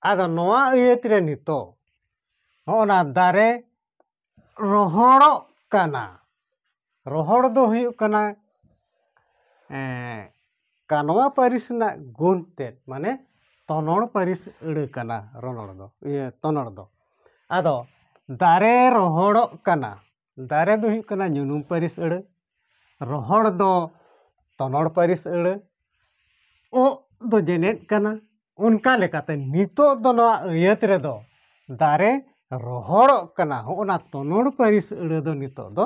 ᱟᱫᱚ ᱱᱚᱣᱟ ᱟᱹᱭᱟᱹᱛ ᱨᱮ ᱱᱤᱛᱚᱜ ᱦᱚᱸᱜᱼᱚ ᱱᱟ ᱫᱟᱨᱮ ᱨᱚᱦᱚᱲᱚᱜ ᱠᱟᱱᱟ᱾ ᱨᱚᱦᱚᱲ ᱫᱚ ᱦᱩᱭᱩᱜ ᱠᱟᱱᱟ, ᱮᱸ, ᱠᱟᱱᱣᱟ ᱯᱟᱹᱨᱤᱥ ᱨᱮᱱᱟᱜ ᱜᱩᱱ ᱛᱮᱫ, ᱢᱟᱱᱮ ᱛᱚᱱᱚᱲ ᱯᱟᱹᱨᱤᱥ ᱟᱹᱲᱟᱹ ᱠᱟᱱᱟ ᱨᱚᱱᱚᱲ ᱫᱚ, ᱤᱭᱟᱹ, ᱛᱚᱱᱚᱲ ᱫᱚ᱾ ᱟᱫᱚ ᱫᱟᱨᱮ ᱨᱚᱦᱚᱲᱚᱜ ᱠᱟᱱᱟ᱾ ᱫᱟᱨᱮ ᱫᱚ ᱦᱩᱭᱩᱜ ᱠᱟᱱᱟ ᱧᱩᱱᱩᱢ ᱯᱟᱹᱨᱤᱥ ᱟᱹᱲᱟᱹ, ᱨᱚᱦᱚᱲ ᱫᱚ ᱛᱚᱱᱚᱲ ᱯᱟᱹᱨᱤᱥ ᱟᱹᱲᱟᱹ, ᱚᱜ ᱫᱚ ᱡᱮᱱᱮᱫ ᱠᱟᱱᱟ᱾ ᱚᱱᱠᱟ ᱞᱮᱠᱟᱛᱮ ᱱᱤᱛᱚᱜ ᱫᱚ ᱱᱚᱣᱟ ᱟᱹᱭᱟᱹᱛ ᱨᱮᱫᱚ ᱫᱟᱨᱮ ᱨᱚᱦᱚᱲᱚᱜ ᱠᱟᱱᱟ᱾ ᱦᱚᱸᱜᱼᱚ ᱱᱟ ᱛᱚᱱᱚᱲ ᱯᱟᱹᱨᱤᱥ ᱟᱹᱲᱟᱹ ᱫᱚ ᱱᱤᱛᱚᱜ ᱫᱚ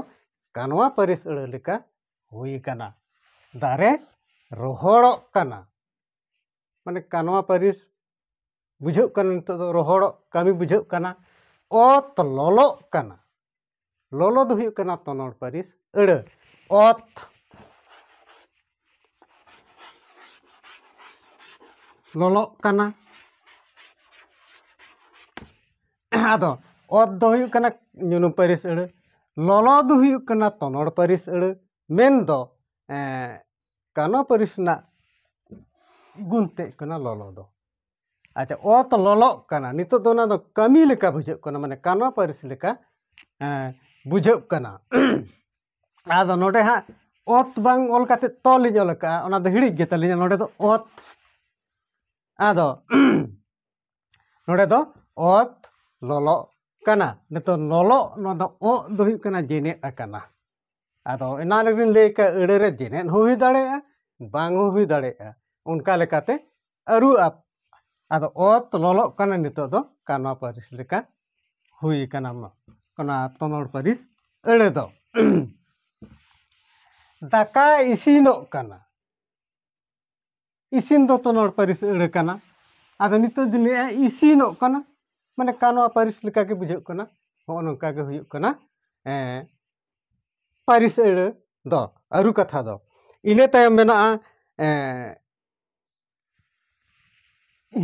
ᱠᱟᱱᱣᱟ ᱯᱟᱹᱨᱤᱥ ᱟᱹᱲᱟᱹ ᱞᱮᱠᱟ ᱦᱩᱭ ᱠᱟᱱᱟ᱾ ᱫᱟᱨᱮ ᱨᱚᱦᱚᱲᱚᱜ ᱠᱟᱱᱟ, ᱢᱟᱱᱮ ᱠᱟᱱᱣᱟ ᱯᱟᱹᱨᱤᱥ ᱵᱩᱡᱷᱟᱹᱜ ᱠᱟᱱᱟ᱾ ᱱᱤᱛᱚᱜ ᱫᱚ ᱨᱚᱦᱚᱲᱚᱜ ᱠᱟᱹᱢᱤ ᱵᱩᱡᱷᱟᱹᱜ ᱠᱟᱱᱟ᱾ ᱚᱛ ᱞᱚᱞᱚᱜ ᱠᱟᱱᱟ᱾ ᱞᱚᱞᱚ ᱫᱚ ᱦᱩᱭᱩᱜ ᱠᱟᱱᱟ ᱛᱚᱱᱚᱲ ᱯᱟᱹᱨᱤᱥ ᱟᱹᱲᱟᱹ᱾ ᱚᱛ ᱞᱚᱞᱚᱜ ᱠᱟᱱᱟ᱾ ᱟᱫᱚ ᱚᱛ ᱫᱚ ᱦᱩᱭᱩᱜ ᱠᱟᱱᱟ ᱧᱩᱱᱩᱢ ᱯᱟᱹᱨᱤᱥ ᱟᱹᱲᱟᱹ, ᱞᱚᱞᱚ ᱫᱚ ᱦᱩᱭᱩᱜ ᱠᱟᱱᱟ ᱛᱚᱱᱚᱲ ᱯᱟᱹᱨᱤᱥ ᱟᱹᱲᱟᱹ᱾ ᱢᱮᱱᱫᱚ, ᱮᱸ, ᱠᱟᱱᱣᱟ ᱯᱟᱹᱨᱤᱥ ᱨᱮᱱᱟᱜ ᱜᱩᱱ ᱛᱮᱫ ᱠᱟᱱᱟ ᱞᱚᱞᱚ ᱫᱚ᱾ ᱟᱪᱪᱷᱟ, ᱚᱛ ᱞᱚᱞᱚᱜ ᱠᱟᱱᱟ, ᱱᱤᱛᱚᱜ ᱫᱚ ᱚᱱᱟ ᱫᱚ ᱠᱟᱹᱢᱤ ᱞᱮᱠᱟ ᱵᱩᱡᱷᱟᱹᱜ ᱠᱟᱱᱟ, ᱢᱟᱱᱮ ᱠᱟᱱᱣᱟ ᱯᱟᱹᱨᱤᱥ ᱞᱮᱠᱟ, ᱮᱸ, ᱵᱩᱡᱷᱟᱹᱜ ᱠᱟᱱᱟ᱾ ᱟᱫᱚ ᱱᱚᱰᱮ ᱦᱟᱸᱜ ᱚᱛ ᱵᱟᱝ ᱚᱞ ᱠᱟᱛᱮ ᱛᱚᱞ ᱤᱧ ᱚᱞ ᱟᱠᱟᱫᱼᱟ, ᱚᱱᱟ ᱫᱚ ᱦᱤᱲᱤᱡ ᱜᱮ ᱛᱟᱹᱞᱤᱧᱟ᱾ ᱱᱚᱰᱮ ᱫᱚ ᱚᱛ, ᱟᱫᱚ ᱱᱚᱰᱮ ᱫᱚ ᱚᱛ ᱞᱚᱞᱚᱜ ᱠᱟᱱᱟ᱾ ᱱᱤᱛᱚᱜ ᱞᱚᱞᱚᱜ, ᱱᱚᱣᱟ ᱫᱚ ᱚᱜ ᱫᱚ ᱦᱩᱭᱩᱜ ᱠᱟᱱᱟ ᱡᱮᱱᱮᱫ ᱟᱠᱟᱱᱟ᱾ ᱟᱫᱚ ᱮᱱᱟᱱ ᱨᱮᱜᱮᱧ ᱞᱟᱹᱭ ᱠᱟᱜ, ᱟᱹᱲᱟᱹ ᱨᱮ ᱡᱮᱱᱮᱫ ᱦᱚᱸ ᱦᱩᱭ ᱫᱟᱲᱮᱭᱟᱜᱼᱟ, ᱵᱟᱝ ᱦᱚᱸ ᱦᱩᱭ ᱫᱟᱲᱮᱭᱟᱜᱼᱟ᱾ ᱚᱱᱠᱟ ᱞᱮᱠᱟᱛᱮ ᱟᱹᱨᱩ ᱟᱯ-, ᱟᱫᱚ ᱚᱛ ᱞᱚᱞᱚᱜ ᱠᱟᱱᱟ ᱱᱤᱛᱚᱜ ᱫᱚ ᱠᱟᱱᱣᱟ ᱯᱟᱹᱨᱤᱥ ᱞᱮᱠᱟ ᱦᱩᱭ ᱠᱟᱱᱟ᱾ ᱢᱟ, ᱚᱱᱟ ᱛᱚᱱᱚᱲ ᱯᱟᱹᱨᱤᱥ ᱟᱹᱲᱟᱹ ᱫᱚ ᱫᱟᱠᱟ ᱤᱥᱤᱱᱚᱜ ᱠᱟᱱᱟ᱾ ᱤᱥᱤᱱ ᱫᱚ ᱛᱚᱱᱚᱲ ᱯᱟᱹᱨᱤᱥ ᱟᱹᱲᱟᱹ ᱠᱟᱱᱟ᱾ ᱟᱫᱚ ᱱᱤᱛᱚᱜ ᱡᱩᱫᱤ ᱞᱟᱹᱭᱟ ᱤᱥᱤᱱᱚᱜ ᱠᱟᱱᱟ, ᱢᱟᱱᱮ ᱠᱟᱱᱣᱟ ᱯᱟᱹᱨᱤᱥ ᱞᱮᱠᱟ ᱜᱮ ᱵᱩᱡᱷᱟᱹᱜ ᱠᱟᱱᱟ᱾ ᱦᱚᱸᱜᱼᱚ ᱱᱚᱝᱠᱟ ᱜᱮ ᱦᱩᱭᱩᱜ ᱠᱟᱱᱟ, ᱮᱸ, ᱯᱟᱹᱨᱤᱥ ᱟᱹᱲᱟᱹ ᱫᱚ, ᱟᱹᱨᱩ ᱠᱟᱛᱷᱟ ᱫᱚ᱾ ᱤᱱᱟᱹ ᱛᱟᱭᱚᱢ ᱢᱮᱱᱟᱜᱼᱟ, ᱮᱸ,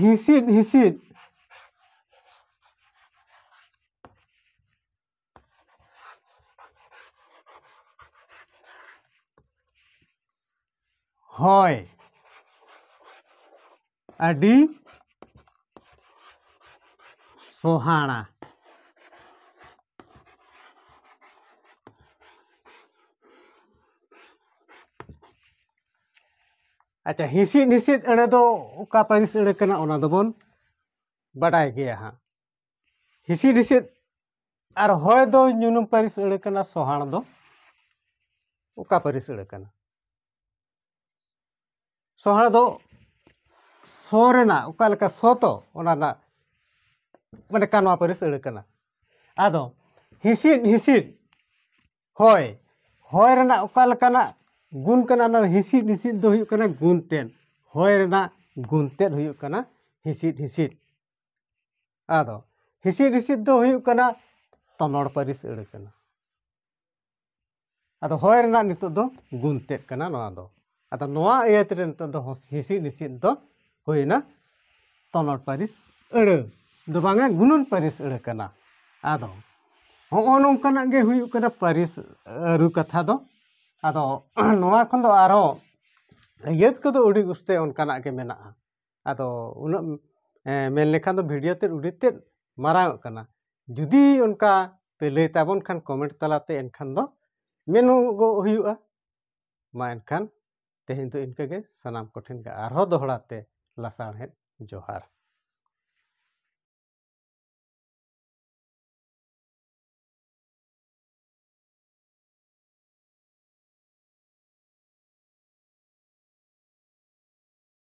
ᱦᱤᱸᱥᱤᱫ ᱦᱤᱸᱥᱤᱫ᱾ ᱦᱚᱭ᱾ ᱟᱹᱰᱤ ᱥᱚᱦᱟᱲᱟ᱾ ᱟᱪᱪᱷᱟ, ᱦᱤᱸᱥᱤᱫ ᱦᱤᱸᱥᱤᱫ ᱟᱹᱲᱟᱹ ᱫᱚ ᱚᱠᱟ ᱯᱟᱹᱨᱤᱥ ᱟᱹᱲᱟᱹ ᱠᱟᱱᱟ, ᱚᱱᱟ ᱫᱚᱵᱚᱱ ᱵᱟᱰᱟᱭ ᱜᱮᱭᱟ ᱦᱟᱸᱜ᱾ ᱦᱤᱸᱥᱤᱫ ᱦᱤᱸᱥᱤᱫ ᱟᱨ ᱦᱚᱭ ᱫᱚ ᱧᱩᱱᱩᱢ ᱯᱟᱹᱨᱤᱥ ᱟᱹᱲᱟᱹ ᱠᱟᱱᱟ᱾ ᱥᱚᱦᱟᱲ ᱫᱚ ᱚᱠᱟ ᱯᱟᱹᱨᱤᱥ ᱟᱹᱲᱟᱹ ᱠᱟᱱᱟ? ᱥᱚᱦᱟᱲ ᱫᱚ ᱥᱚ ᱨᱮᱱᱟᱜ ᱚᱠᱟ ᱞᱮᱠᱟ ᱥᱚ ᱛᱚ, ᱚᱱᱟ ᱨᱮᱱᱟᱜ ᱢᱟᱱᱮ ᱠᱟᱱᱣᱟ ᱯᱟᱹᱨᱤᱥ ᱟᱹᱲᱟᱹ ᱠᱟᱱᱟ᱾ ᱟᱫᱚ ᱦᱤᱸᱥᱤᱫ, ᱦᱤᱸᱥᱤᱫ, ᱦᱚᱭ, ᱦᱚᱭ ᱨᱮᱱᱟᱜ ᱚᱠᱟ ᱞᱮᱠᱟᱱᱟᱜ ᱜᱩᱱ ᱠᱟᱱᱟ? ᱚᱱᱟ ᱦᱤᱸᱥᱤᱫ, ᱦᱤᱸᱥᱤᱫ ᱫᱚ ᱦᱩᱭᱩᱜ ᱠᱟᱱᱟ ᱜᱩᱱ ᱛᱮᱫ᱾ ᱦᱚᱭ ᱨᱮᱱᱟᱜ ᱜᱩᱱ ᱛᱮᱫ ᱦᱩᱭᱩᱜ ᱠᱟᱱᱟ ᱦᱤᱸᱥᱤᱫ, ᱦᱤᱸᱥᱤᱫ᱾ ᱟᱫᱚ ᱦᱤᱸᱥᱤᱫ, ᱦᱤᱸᱥᱤᱫ ᱫᱚ ᱦᱩᱭᱩᱜ ᱠᱟᱱᱟ ᱛᱚᱱᱚᱲ ᱯᱟᱹᱨᱤᱥ ᱟᱹᱲᱟᱹ ᱠᱟᱱᱟ᱾ ᱟᱫᱚ ᱦᱚᱭ ᱨᱮᱱᱟᱜ ᱱᱤᱛᱚᱜ ᱫᱚ ᱜᱩᱱ ᱛᱮᱫ ᱠᱟᱱᱟ ᱱᱚᱣᱟ ᱫᱚ᱾ ᱟᱫᱚ ᱱᱚᱣᱟ ᱤᱭᱟᱹᱛᱮ ᱱᱤᱛᱚᱜ ᱫᱚ ᱦᱚᱸ-, ᱦᱤᱸᱥᱤᱫ, ᱦᱤᱸᱥᱤᱫ ᱫᱚ ᱦᱩᱭᱱᱟ ᱛᱚᱱᱚᱲ ᱯᱟᱹᱨᱤᱥ ᱟᱹᱲᱟᱹ ᱫᱚ ᱵᱟᱝᱟ, ᱜᱩᱱᱟᱹᱱ ᱯᱟᱹᱨᱤᱥ ᱟᱹᱲᱟᱹ ᱠᱟᱱᱟ᱾ ᱟᱫᱚ ᱦᱚᱸᱜᱼᱚ ᱱᱚᱝᱠᱟᱱᱟᱜ ᱜᱮ ᱦᱩᱭᱩᱜ ᱠᱟᱱᱟ ᱯᱟᱹᱨᱤᱥ ᱟᱹᱨᱩ ᱠᱟᱛᱷᱟ ᱫᱚ᱾ ᱟᱫᱚ ᱱᱚᱣᱟ ᱠᱷᱚᱱ ᱫᱚ ᱟᱨᱦᱚᱸ ᱤᱭᱟᱹᱛ ᱠᱚᱫᱚ ᱟᱹᱰᱤ ᱩᱥᱛᱟᱹ ᱚᱱᱠᱟᱱᱟᱜ ᱜᱮ ᱢᱮᱱᱟᱜᱼᱟ᱾ ᱟᱫᱚ ᱩᱱᱟᱹᱜ, ᱮ, ᱢᱮᱱ ᱞᱮᱠᱷᱟᱱ ᱫᱚ ᱵᱷᱤᱰᱤᱭᱳ ᱛᱮᱫ ᱟᱹᱰᱤ ᱛᱮᱫ ᱢᱟᱨᱟᱝᱚᱜ ᱠᱟᱱᱟ᱾ ᱡᱩᱫᱤ ᱚᱱᱠᱟ ᱯᱮ ᱞᱟᱹᱭ ᱛᱟᱵᱚᱱ ᱠᱷᱟᱱ ᱠᱚᱢᱮᱱᱴ ᱛᱟᱞᱟᱛᱮ, ᱮᱱᱠᱷᱟᱱ ᱫᱚ ᱢᱮᱱᱚᱜᱚᱜ ᱦᱩᱭᱩᱜᱼᱟ᱾ ᱢᱟ ᱮᱱᱠᱷᱟᱱ ᱛᱮᱦᱮᱧ ᱫᱚ ᱤᱱᱠᱟᱹ ᱜᱮ, ᱥᱟᱱᱟᱢ ᱠᱚᱴᱷᱮᱱ ᱜᱮ ᱟᱨᱦᱚᱸ ᱫᱚᱦᱲᱟ ᱛᱮ ᱞᱟᱥᱟᱲᱦᱮᱫ ᱡᱚᱦᱟᱨ᱾